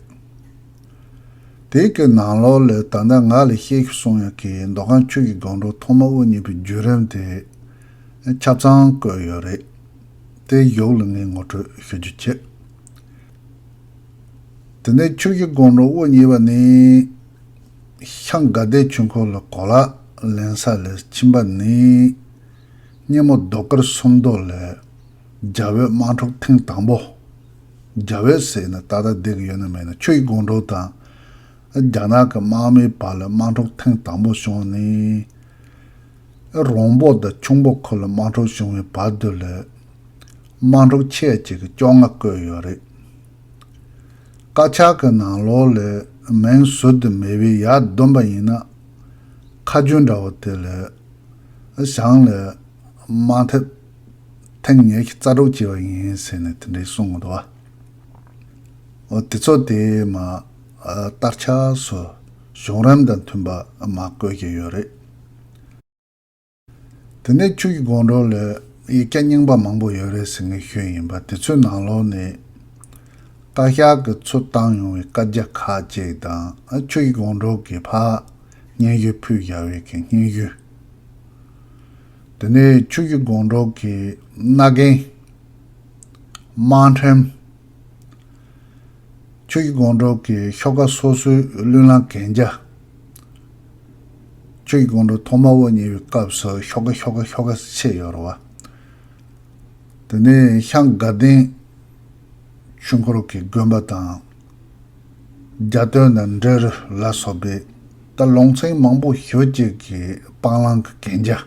དེ་གི་ནང་ལོགས་ལ་ད་ལྟ་ང་ལ་བཤད་ཤུགས་སོང་ཡག་གི་མདོ་ཁམས་ཆོས་ཀྱི་སྒོ་འགྲོ་ཐོག་མ་དབུ་བརྙེས་པའི་བརྒྱུད་རིམ་དེ་ཆ་ཚང་བཀོད་ཡོད་རེད། དེ་གཞུག་ལ་ངས་ངོ་སྤྲོད་ཞུ་རྒྱུ་བྱེད། དེ་ནས་ཆོས་ཀྱི་སྒོ་འགྲོ་དབུ་བརྙེས་པ་ནི་ཤང་དགའ་ལྡན་ཆོས་འཁོར་ལ་གོ་ལ་ལེན་ས་ལ་ཕྱིན་པ་ནི་སྙེ་མོ་རྡོ་དཀར་སུམ་མདོ་ལ་རྒྱ་བོད་དམག་འཁྲུག་ཐེངས་དང་པོ། རྒྱ་བོད་ཟེར་ན་ཏག་ཏག་བསྡད་ཀྱི་ཡོད་ན་མེད་ན་ཆོས་ཀྱི་སྒོ་འགྲོ་དང་རྒྱ་ནག་གི་དམག་མིའི་བར་ལ་དམག་འཁྲུག་ཐེངས་དང་པོ་བྱུང་ནི། རོང་པོ་དང་ཁྱུང་པོ་ཁུལ་ལ་དམག་འཁྲུག་བྱུང་བའི་བར་དུ་ལ་དམག་འཁྲུག་ཆེ་བ་ཅིག་གི་བཅོ་ལྔ་བཀོད་ཡོད་རེད། དཀར་ཆག་གི་ནང་ལོགས་ལ་མིང་ཟུར་དུ་མེད་པའི་ཡར་བསྡོམས་པ་ཡིན་ན་ཁ་རྒྱུན་འདྲ་བོ་དེ་ལ་ཞང་ལ་དམག་འཐབ་ཐེངས་ཉི་ཤུ་རྩ་དྲུག་བྱས་པ་ཡིན་ཟེར་ནས་དེ་འདྲའི་གསུང་གི་འདུག་བ། འོ་དེ་ཚོ་དེ་མ་ཨ་དཀར་ཆག་སོགས་བྱུང་རིམ་དང་མཐུན་པ་མ་བཀོད་ཀྱི་ཡོད་རེད། དེ་ནས་ཆོས་ཀྱི་སྒོ་འགྲོ་ལ་ཡིག་ཆ་རྙིང་པ་མང་པོ་ཡོད་རེད་ཟེར་ངས་ཞུས་ཡིན་པ། དེ་ཚོའི་ནང་ལོགས་ནས་བཀའ་ཤག་གིས་ཚུར་བཏང་ཡོང་བའི་བཀའ་རྒྱ་ཁག་ཅིག་དང་ཆོས་ཀྱི་སྒོ་འགྲོ་གི་ཕར་སྙན་ཞུ་ཕུལ་བཞག་པའི་གི་སྙན་ཞུ། དེ་ནས་ཆོས་ཀྱི་སྒོ་འགྲོ་གི་མནའ་གན། དམངས་ཁྲིམས། ཆོས་ཀྱི་སྒོ་འགྲོ་གི་ཤོག་ཁག་སོ་སོའི་བློན་ལམ་གན་རྒྱ། ཆོས་ཀྱི་སྒོ་འགྲོ་ཐོག་མ་དབུ་བརྙེས་པའི་སྐབས་སུ་ཤོག་ཁག་ཤོག་ཁག་ཤོག་ཁག་ཕྱེ་ཡོད་རེད་བ། དེ་ནས་ཤང་དགའ་ལྡན་ཆོས་འཁོར་གྱི་དགོན་པ་དང་རྒྱ་སྟོན་དང་འབྲས་རུ་ལ་སོགས་པའི་ད་ལུང་ཚན་མང་པོ་ཞེ་ཅིག་གི་སྤང་བླང་གི་གན་རྒྱ།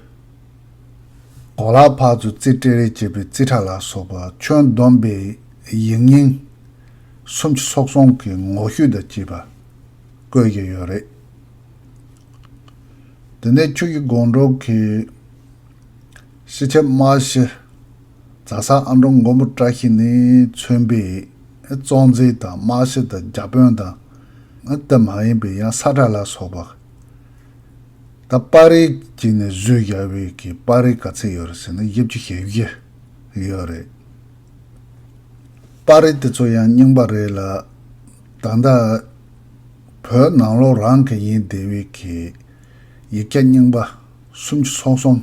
གོ་ལ་ཕར་ཚུར་རྩིས་སྤྲོད་རེས་བྱེད་པའི་རྩིས་ཁྲ་ལ་སོགས་པ་ཁྱོན་བསྡོམས་པའི་ཡིག་རྙིང་སུམ་ཅུ་སོ་གསུམ་གི་ངོ་བཤུས་དང་བཅས་པ་བཀོད་ཀྱི་ཡོད་རེད། དེ་ནས་ཆོས་ཀྱི་སྒོ་འགྲོ་གི་སྤྱི་ཁྱབ་དམར་ཤོག་རྫ་ས་ཨ་འབྲུག་མགོན་པོ་བཀྲ་ཤིས་ནས་མཚོན་པའི་གཙོ་འཛིན་དང་དམར་ཤོག་དང་རྒྱ་དཔོན་དང་དེ་མ་ཡིན་པའི་ཡང་ས་ཁྲ་ལ་སོགས་པ། ད་པར་རིས་བྱས་ནས་བཟོས་བཞག་པའི་གི་པར་རིས་ག་ཚད་ཡོད་རེད་ཟེར་ན་བཞི་བཅུ་ཞེ་བཞི་ཡོད་རེད། པར་རིས་དེ་ཚོ་ཡང་རྙིང་པ་རེད་ལ། ད་ལྟ་བོད་ནང་ལོགས་རང་གི་ཡིན་བསྡད་པའི་གི་ཡིག་ཆ་རྙིང་པ་སུམ་ཅུ་སོ་གསུམ་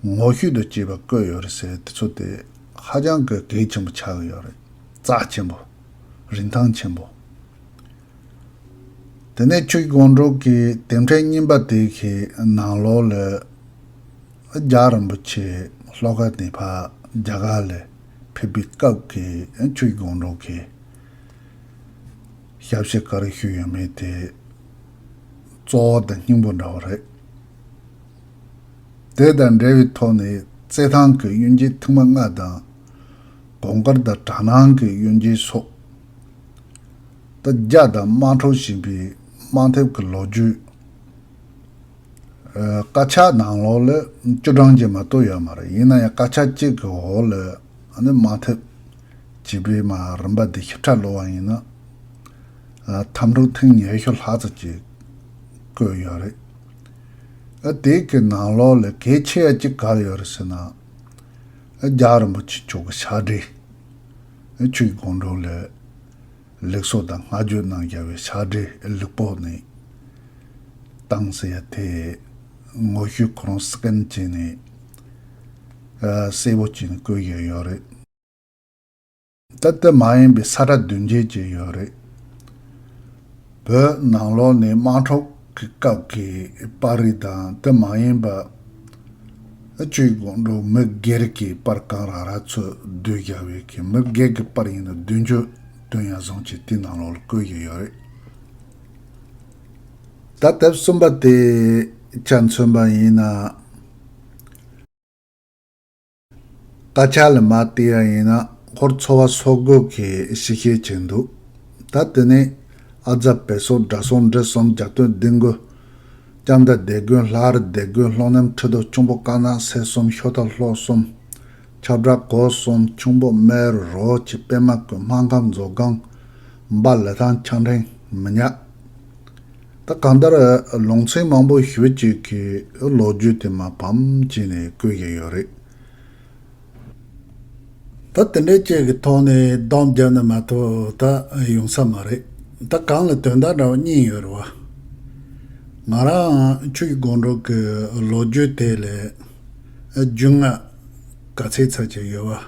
ངོ་བཤུས་དང་བཅས་པ་བཀོད་ཡོད་རེད་ཟེར། དེ་ཚོ་དེ་ཧ་ཅང་གི་གལ་ཆེན་པོ་ཆགས་ཀྱི་ཡོད་རེད། རྩ་ཆེན་པོ། རིན་ཐང་ཆེན་པོ། དེ་ནས་ཆོས་ཀྱི་སྒོ་འགྲོ་གི་དེབ་ཕྲེང་རྙིང་པ་དེ་གི་ནང་ལོགས་ལ་རྒྱལ་བ་རིན་པོ་ཆེ་ལྷོ་ཁ་ནས་ཕར་རྒྱ་གར་ལ་ཕེབས་པའི་སྐབས་ཀྱི་ཆོས་ཀྱི་སྒོ་འགྲོ་གི་ཞབས་ཕྱི་ག་རེ་ཞུས་ཡོད་མེད་དེ་གཙོ་བོ་དང་སྙིང་པོ་འདྲ་བོ་རེད། དེ་དང་འབྲེལ་བའི་ཐོག་ནས་རྩེད་ཐང་གི་གཡུལ་འགྱེད་ཐེངས་མ་ལྔ་དང་། གོང་དཀར་དང་གྲ་ནང་གི་གཡུལ་འགྱེད་སོགས། ད་རྒྱ་དང་དམག་འཁྲུག་བཞིན་པའི་དམག་འཐབ་ཀྱི་ལོ་རྒྱུས། ཨ། དཀར་ཆག་ནང་ལོགས་ལ་བཅུ་གྲངས་ཅིག་མ་གཏོགས་ཡོད་མ་རེད། ཡིན་ན་ཡང་དཀར་ཆག་གཅིག་གི་འོག་ལ་ཨ་ནི་དམག་འཐབ་བྱེད་པའི་མ་རིམ་པ་འདི་ཞིབ་ཕྲ་ཀློག་པ་ཡིན་ན། ཨ། འཐབ་འཁྲུག་ཐེངས་ཉི་ཤུ་ལྷག་ཙམ་ཅིག་བཀོད་ཡོད་རེད། ཨ། དེ་གི་ནང་ལོགས་ལ་གལ་ཆེ་ཡ་གཅིག་ག་རེ་ཡོད་རེད་ཟེར་ན། ཨ། རྒྱལ་བ་རིན་པོ་ཆེ་མཆོག་གི་ཕྱག་བྲིས། ཨ། ཆོས་ཀྱི་སྒང་དྲུག་ལ་ལེགས་གསོལ་དང་བསྔགས་བརྗོད་གནང་བཞག་པའི་ཕྱག་བྲིས་ལུག་ཕོག་ནས་བཏང་ཟེར་ཡ་དེ་ངོ་བཤུས་ཁོ་རང་སི་ཀེན་བྱས་ནས། ཨ། གསལ་པོ་བྱས་ནས་བཀོད་བཞག་ཡོད་རེད། ད་དེ་མ་ཡིན་པའི་ས་ཁྲ་བདུན་བརྒྱད་ཅིག་ཡོད་རེད། བོད་ནང་ལོགས་ནས་དམག་འཁྲུག་གི་སྐབས་ཀྱི་པར་རིས་དང་དེ་མ་ཡིན་པ། ཨ། ཆོས་ཀྱི་སྒང་དྲུག་མི་སྒེར་གྱི་པར་གང་རང་རང་ཚོས་བསྡུས་བཞག་པའི་གི་མི་སྒེར་གྱི་པར་ཡིན་ན་བདུན་ཅུ་དོན་ཡར་སོང་ཅིག་དེ་ནང་ལོགས་ལ་བཀོད་བཞག་ཡོད་རེད། ད་དེབ་གསུམ་པ་དེ་ཆ་མཚོན་པ་ཡིན་ན། དཀར་ཆག་ལ་མར་བལྟས་ཡ་ཡིན་ན་ཧོར་ཚོ་བ་སོག་པོ་གི་ཞིབ་བཤེར་བྱས་འདུག། ད་དེ་ནས་ཨ་ཛ་བེ་སོ་དགྲ་སྲོང་འབྲི་གསུམ་རྒྱ་སྟོན་ལྡིང་དགུ། ལྕམ་དང་སྡེ་དགོན་ལྷ་རི་སྡེ་དགོན་ལྷོ་ནེམ་ཁྲི་རྡོ་ཁྱུང་པོ་དཀར་ནག་སེ་གསུམ་ཤོ་ཐ་ལྷོ་གསུམ། ཁྱབ་བྲག་གོ་གསུམ་ཁྱུང་པོ་སྨད་རི་རོ་ཆེ་པད་མ་ཀུན་སྨར་ཁམས་མཛོ་སྒང་འབའ་ལི་ཐང་ཆ་འཕྲིན་མི་ཉག། ད་གང་ལྟར་ལུང་ཚན་མང་པོ་ཞེ་ཅིག་གི་ལོ་རྒྱུས་དེ་མར་བམ་བྱས་ནས་བཀོད་བཞག་ཡོད་རེད། ད་དེ་འདྲའི་ཅིག་གི་ཐོག་ནས་སྡོམ་བརྒྱབ་ན་མ་གཏོགས་ད་ཡོང་ས་མ་རེད། ད་གང་ལ་དོན་དག་འདྲ་བོ་གཉིས་ཡོད་རེད་བ། ང་རང་ཆོས་ཀྱི་སྒང་དྲུག་གི་ལོ་རྒྱུས་དེ་ལས་རྒྱུས་མངའ་ག་ཚད་ཚད་ཅིག་ཡོད་བ།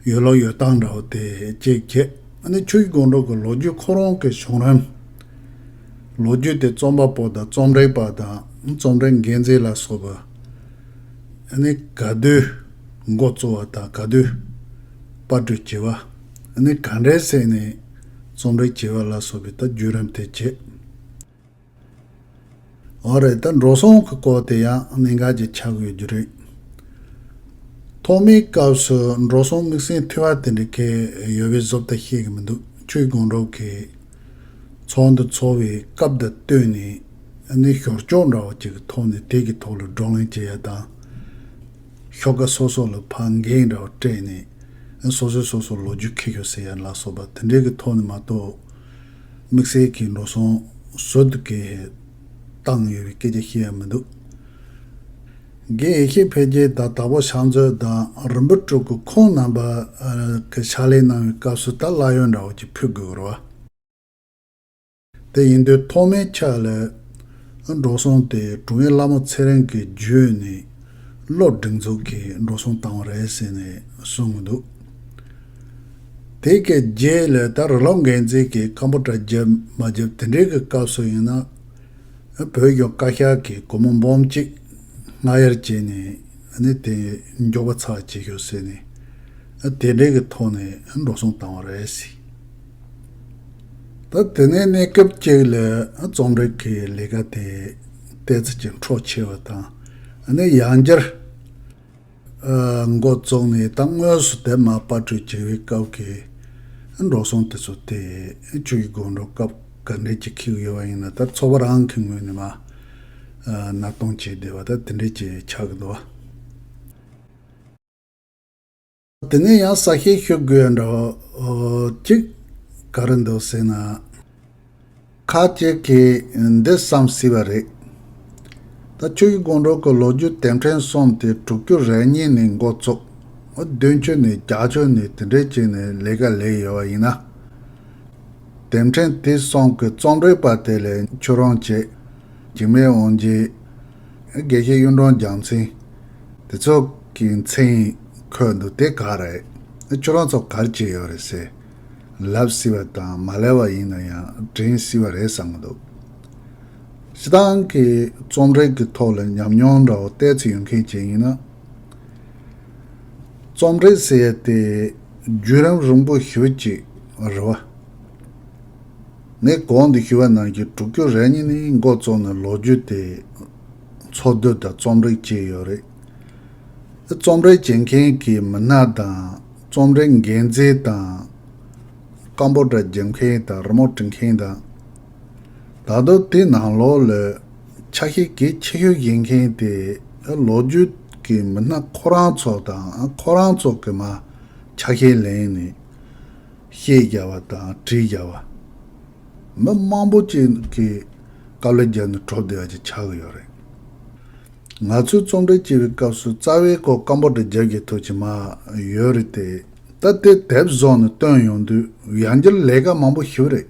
ཡོད་ལུགས་ཡོད་སྟངས་འདྲ་བོ་དེ་གཅིག་བྱས། ཨ་ནི་ཆོས་ཀྱི་སྒང་དྲུག་གི་ལོ་རྒྱུས་ཁོ་རང་གི་བྱུང་རིམ། ལོ་རྒྱུས་དེ་རྩོམ་པ་པོ་དང་རྩོམ་སྒྲིག་པ་དང་རྩོམ་སྒྲིག་འགན་འཛིན་ལ་སོགས་པ། ཨ་ནི་ག་དུས་འགོ་བཙུགས་པ་དང་ག་དུས་པར་སྐྲུན་བྱས་པ། ཨ་ནི་ག་འདྲའི་ཚེ་ནས་རྩོམ་སྒྲིག་བྱས་པ་ལ་སོགས་པའི་ད་བརྒྱུད་རིམ་དེ་བྱས། འོ་རེད། ད་འགྲོ་སོང་གི་སྐོར་དེ་ཡང་གནད་འགག་ཅིག་ཆགས་ཀྱི་ཡོད་རྒྱུ་རེད། ཐོག་མའི་སྐབས་སུ་འགྲོ་སོང་དམིགས་བསལ་འཐུས་པ་དེ་འདྲ་གས་ཡོད་པའི་བཟོ་ལྟ་ཤེས་ཀྱི་མི་འདུག། ཆོས་སྒང་དྲུག་གི་ཚོགས་འདུ་ཚོགས་པའི་སྐབས་དང་བསྟུན་ནས་ཨ་ནི་ཞོར་སྐྱོར་འདྲ་བ་ཅིག་གི་ཐོག་ནས་དེ་གི་ཐོག་ལ་བགྲོ་གླེང་བྱེད་ཡ་དང་། ཤོག་ཁག་སོ་སོ་ལ་ཕར་འགན་འདྲ་བ་སྤྲད་ནས་སོ་སོས་སོ་སོ་ལོ་རྒྱུས་འཁྱེར་ཤོག་ཟེར་ཡ་ལ་སོགས་པ་དེ་འདྲའི་གི་ཐོག་ནས་མ་གཏོགས། དམིགས་བསལ་གྱི་འགྲོ་སོང་ཟུར་དུ་གི་བཏང་ཡོད་པའི་སྐད་ཆ་བཤད་ཡ་མི་འདུག། དགེ་ཡེ་ཤེས་འཕེལ་རྒྱས་དང་དྭགས་པོ་ཕྱག་མཛོད་དང་རིན་པོ་ཆེ་གི་ཁོང་རྣམ་པ་གི་ཕྱག་ལས་གནང་བའི་སྐབས་སུ་ད་གླ་ཡོན་འདྲ་བོ་ཅིག་ཕུལ་དགོས་རེད་བ། དེ་ཡིན་དུས་ཐོག་མའི་ཆ་ལ་འགྲོ་སོང་དེ་དྲུང་ཡིག་ལྷ་མོ་ཚེ་རིང་གིས་བརྒྱུད་ནས་བློ་སྒྲིག་འཛུགས་ཀྱིས་འགྲོ་སོང་བཏང་བ་རེད་ཟེར་ནས་གསུང་གི་འདུག། དེ་གི་རྗེས་ལ་ད་རི་ལོ་འགན་འཛིན་གྱིས་ཀམ་པོ་ཊ་བརྒྱབ་མ་བརྒྱབ་དེ་འདྲའི་གི་སྐབས་སུ་ཡིན་ན། བོད་གཞུང་བཀའ་ཤག་གིས་སྒོར་མོ་འབུམ་གཅིག་སྔ་གཡར་བྱས་ནས་ནི་དེ་མགྱོགས་པ་ཚར་བྱེད་ཤོག་ཟེར་ནས་དེ་འདྲའི་གི་ཐོག་ནས་འགྲོ་སོང་བཏང་བ་རེད་ཟེར། ད་དེ་ནས་གནས་སྐབས་གཅིག་ལ་རྩོམ་སྒྲིག་གི་ལས་ཀ་དེ་ཏོག་ཙམ་ཅིག་འཕྲོ་ཆེ་བ་དང་ནི་ཡང་བསྐྱར། ཨ། འགོ་བཙུགས་ནས་ད་དངོས་སུ་དེབ་མར་པར་སྐྲུན་བྱེད་པའི་སྐབས་ཀྱི་འགྲོ་སོང་དེ་ཚོ་དེ་ཆོས་ཀྱི་སྒང་དྲུག་སྐབས་ག་འདྲས་ཅིག་འཁྱེར་ཡོད་པ་ཡིན་ན་ད་ཚོགས་པ་རང་གི་ངོས་ནས་མར་ཨ་མནའ་གཏོང་བྱས་བསྡད་པ་ད་དེ་འདྲས་ཅིག་ཆགས་ཀྱི་འདུག་བ། དེ་ནས་ཡང་གསལ་བཤད་ཞུ་དགོས་འདྲ་བོ་ཅིག་ག་རེ་འདུག་ཟེར་ན། ཁ་ཅིག་གིས་འདི་བསམ་སྲིད་པ་རེད། ད་ཆོས་ཀྱི་སྒང་དྲུག་གི་ལོ་རྒྱུས་དེབ་ཕྲེང་གསུམ་དེ་དྲུག་ཅུ་རེ་གཉིས་ནས་འགོ་བཙུགས། བདུན་ཅུ་ནས་བརྒྱད་ཅུ་ནས་དེ་འདྲའི་ཅིག་ནས་ལས་ཀ་ལས་ཡོད་པ་ཡིན་ན། དེབ་ཕྲེང་དེ་གསུམ་གྱི་རྩོམ་སྒྲིག་པ་དེ་ལས་ཁྱོད་རང་བྱས། འཇིགས་མེད་དབང་རྒྱལ། དགེ་བཤེས་གཡུང་དྲུང་རྒྱལ་མཚན། དེ་ཚོ་གི་མཚན་འཁོད་འདུག། དེ་ག་རེད། ཁྱོད་རང་ཚོ་ག་རེ་བྱས་ཡོད་རེད་ཟེར། ལབ་སྲིད་པ་དང་མ་ལབ་པ་ཡིན་ན་ཡང་དྲན་སྲིད་པ་རེད་བསམ་གྱི་འདུག། སྤྱིར་བཏང་གི་རྩོམ་རིག་གི་ཐོག་ལ་ཉམས་མྱོང་འདྲ་བོ་ཏོག་ཙམ་ཡོད་མཁན་ཅིག་ཡིན་ན། རྩོམ་རིག་ཟེར་ཡ་དེ་བརྒྱུད་རིམ་རིང་པོ་ཞེ་པོ་ཅིག་རེད་བ། ངས་གོང་དུ་ཞུས་པ་ནང་བཞིན་དྲུག་ཅུ་རེ་གཉིས་ནས་འགོ་བཙུགས་ནས་ལོ་རྒྱུས་དེ་འཚོལ་སྡུད་དང་རྩོམ་སྒྲིག་བྱས་ཡོད་རེད། རྩོམ་སྒྲིག་བྱེད་མཁན་གྱི་མི་སྣ་དང་རྩོམ་སྒྲིག་འགན་འཛིན་དང་། ཀམ་པོ་ཊ་རྒྱག་མཁན་དང་རི་མོ་འབྲི་མཁན་དང་། ད་དུང་དེ་ནང་ལོགས་ལ་ ཆ་ཤས་གལ་ཆེ་ཤོས་ཡིན་མཁན་དེ་ལོ་རྒྱུས་ཀྱི་མི་སྣ་ཁོ་རང་ཚོ་དང་ཁོ་རང་ཚོ་གི་མ་ཆ་ཤས་ལེན་ནས་བཤད་རྒྱག་པ་དང་བྲིས་རྒྱག་པ། མི་མང་པོ་ཅིག་གིས་དཀའ་ལས་བརྒྱབ་ནས་གྲུབ་བསྡད་པ་ཅིག་ཆགས་ཀྱི་ཡོད་རེད། ང་ཚོས་རྩོམ་སྒྲིག་བྱེད་པའི་སྐབས་སུ་རྩ་བའི་སྐོར་སྐམ་པོ་ཊ་རྒྱབ་ཀྱི་ཐོག་ཅིག་མ་ཡོད་རེད་དེ། ད་དེ་དེབ་བཟོ་ནས་བཏོན་ཡོང་དུས་ཡང་བསྐྱར་ལས་ཀ་མང་པོ་ཞིག་རེད།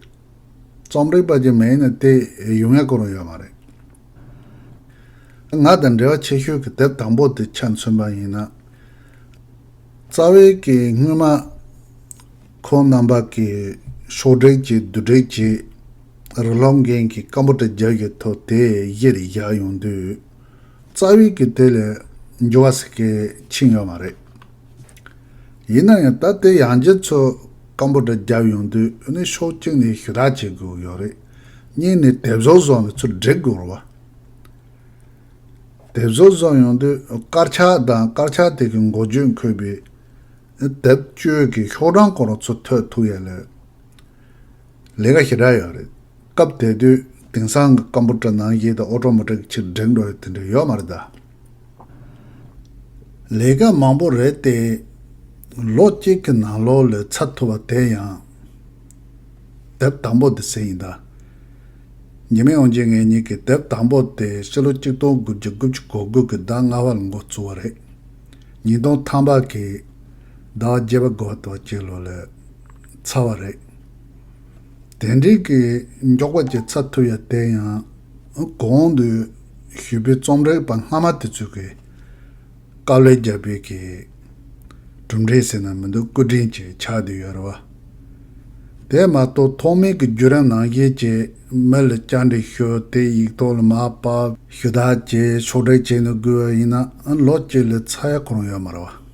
རྩོམ་སྒྲིག་པ་ཅིག་མེད་ན་དེ་ཡོང་ཡ་ཁོ་རང་ཡོད་མ་རེད། ང་དང་འབྲེལ་བ་ཆེ་ཤོས་ཀྱི་དེབ་དང་པོ་དེ་ཆ་མཚོན་པ་ཡིན་ན། རྩ་བའི་གི་སྔོན་མ་ཁོང་རྣམ་པ་གི་ཕྱོགས་སྒྲིག་བྱས་བསྡུ་སྒྲིག་བྱས་རིགས་སློབ་འགན་གྱི་སྐམ་པོ་ཊ་རྒྱབ་ཀྱི་ཐོག་དེ་གཞིར་བཞག་ཡོང་དུས། རྩ་བའི་གི་དེ་ལས་འགྱུར་བ་ཟེར་མཁན་ཕྱིན་ཡོད་མ་རེད། ཡིན་ན་ཡང་ད་དེ་ཡང་བསྐྱར་ཚུར་སྐམ་པོ་ཊ་རྒྱབ་ཡོང་དུས་ཨ་ནི་ཕྱོགས་གཅིག་ནས་ཞུ་དག་བྱེད་དགོས་ཡོད་རེད། གཉིས་ནས་དེབ་བཟོ་བཟོ་ནས་ཚུར་སྒྲིག་དགོས་རེད་བ། དེབ་བཟོ་བཟོ་ཡོང་དུས་དཀར་ཆག་དང་དཀར་ཆག་དེ་གི་འགོ་བརྗོད་འཁོད་པའི་དེབ་བཅུ་གི་ཤོག་གྲངས་སྐོར་ཚུར་ཐོན་ཐུབ་ཡ་ལས་ལས་ཀ་ཞེ་དྲག་ཡོད་རེད། སྐབས་དེ་དུས་དེང་སང་གི་སྐམ་པོ་ཊ་ནང་བཞིན་དང་ཨོ་ཊོ་མེ་ཊིག་ཕྱིར་སྒྲིག་འགྲོ་ཡ་དེ་འདྲ་ཡོད་མ་རེད་ད། ལས་ཀ་མང་པོ་རེད་དེ། ལོ་གཅིག་གི་ནང་ལོགས་ལ་ཚར་ཐུབ་པ་དེ་ཡང་དེབ་དང་པོ་དེ་ཟེར་ཡིན་ད། ཉི་མའི་དབང་ཆེན་ངེད་གཉིས་ཀྱི་དེབ་དང་པོ་དེ་ཕྱི་ལོ་གཅིག་སྟོང་དགུ་བརྒྱ་དགུ་བཅུ་གོ་དགུ་གི་ཟླ་ལྔ་པ་ལ་འགོ་བཙུགས་པ་རེད། ཉིས་སྟོང་ཐམ་པ་གི་ཟླ་བ་བརྒྱད་པ་དགུ་པ་དེ་བ་གཅིག་ལོ་ལ་ཚར་བ་རེད། དེ་འདྲའི་གི་མགྱོགས་པ་ཅིག་ཚར་ཐུབ་ཡ་དེ་ཡང་གོང་དུ་ཞུས་པའི་རྩོམ་སྒྲིག་པ་སྔ་མ་དེ་ཚོས་གི་དཀའ་ལས་བརྒྱབ་པའི་གི་གྲུབ་འབྲས་ཟེར་ན་མི་འདུག་སྐུ་དྲིན་ཅིག་ཆགས་བསྡད་ཡོད་རེད་བ། དེ་མ་གཏོགས་ཐོག་མའི་གི་བརྒྱུད་རིམ་ནང་བཞིན་གྱི་མི་ལ་བཅར་འདྲི་ཞུ་དེ་ཡིག་ཐོག་ལ་མར་ཕབ་ཞུ་དག་བྱས་ཕྱོགས་སྒྲིག་བྱས་ནས་དགོས་པ་ཡིན་ན་ལོ་གཅིག་ལས་ཚར་ཡ་ཁོ་རང་ཡོད་མ་རེད་བ།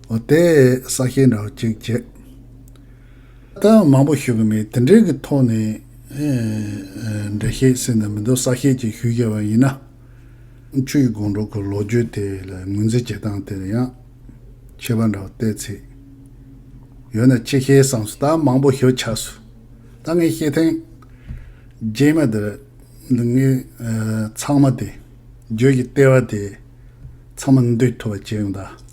འོ་དེ་གསལ་བཤད་འདྲ་བོ་གཅིག་བྱས། ད་མང་པོ་ཞུ་གི་མེད། དེ་འདྲའི་གི་ཐོག་ནས་ཨེ་ཨེ་འགྲེལ་བཤད་ཟེར་ན་མི་འདུག་གསལ་བཤད་ཅིག་ཞུས་བཞག་པ་ཡིན་ན། ཆུ་ཡི་སྒང་དྲུག་གི་ལོ་རྒྱུས་དེ་ལ་ངོས་འཛིན་བྱེད་སྟངས་དེ་ལ་ཡང་ཁྱད་པར་འདྲ་བོ་བལྟས་ཚེ། ཡོད་ན་ཆེ་ཤེས་བསམ་སོང་། ད་མང་པོ་ཞུ་ཆགས་སོང་། ད་ངས་བཤད་ཐེངས་རྗེས་མ་དེར་འདི་ངས་ཨེ་ཚང་མ་དེ་བརྗོད་ཀྱི་ལྟེ་བ་དེ་ཚང་མ་འདུས་ཐུབ་པ་བྱེད་ཡོང་ད།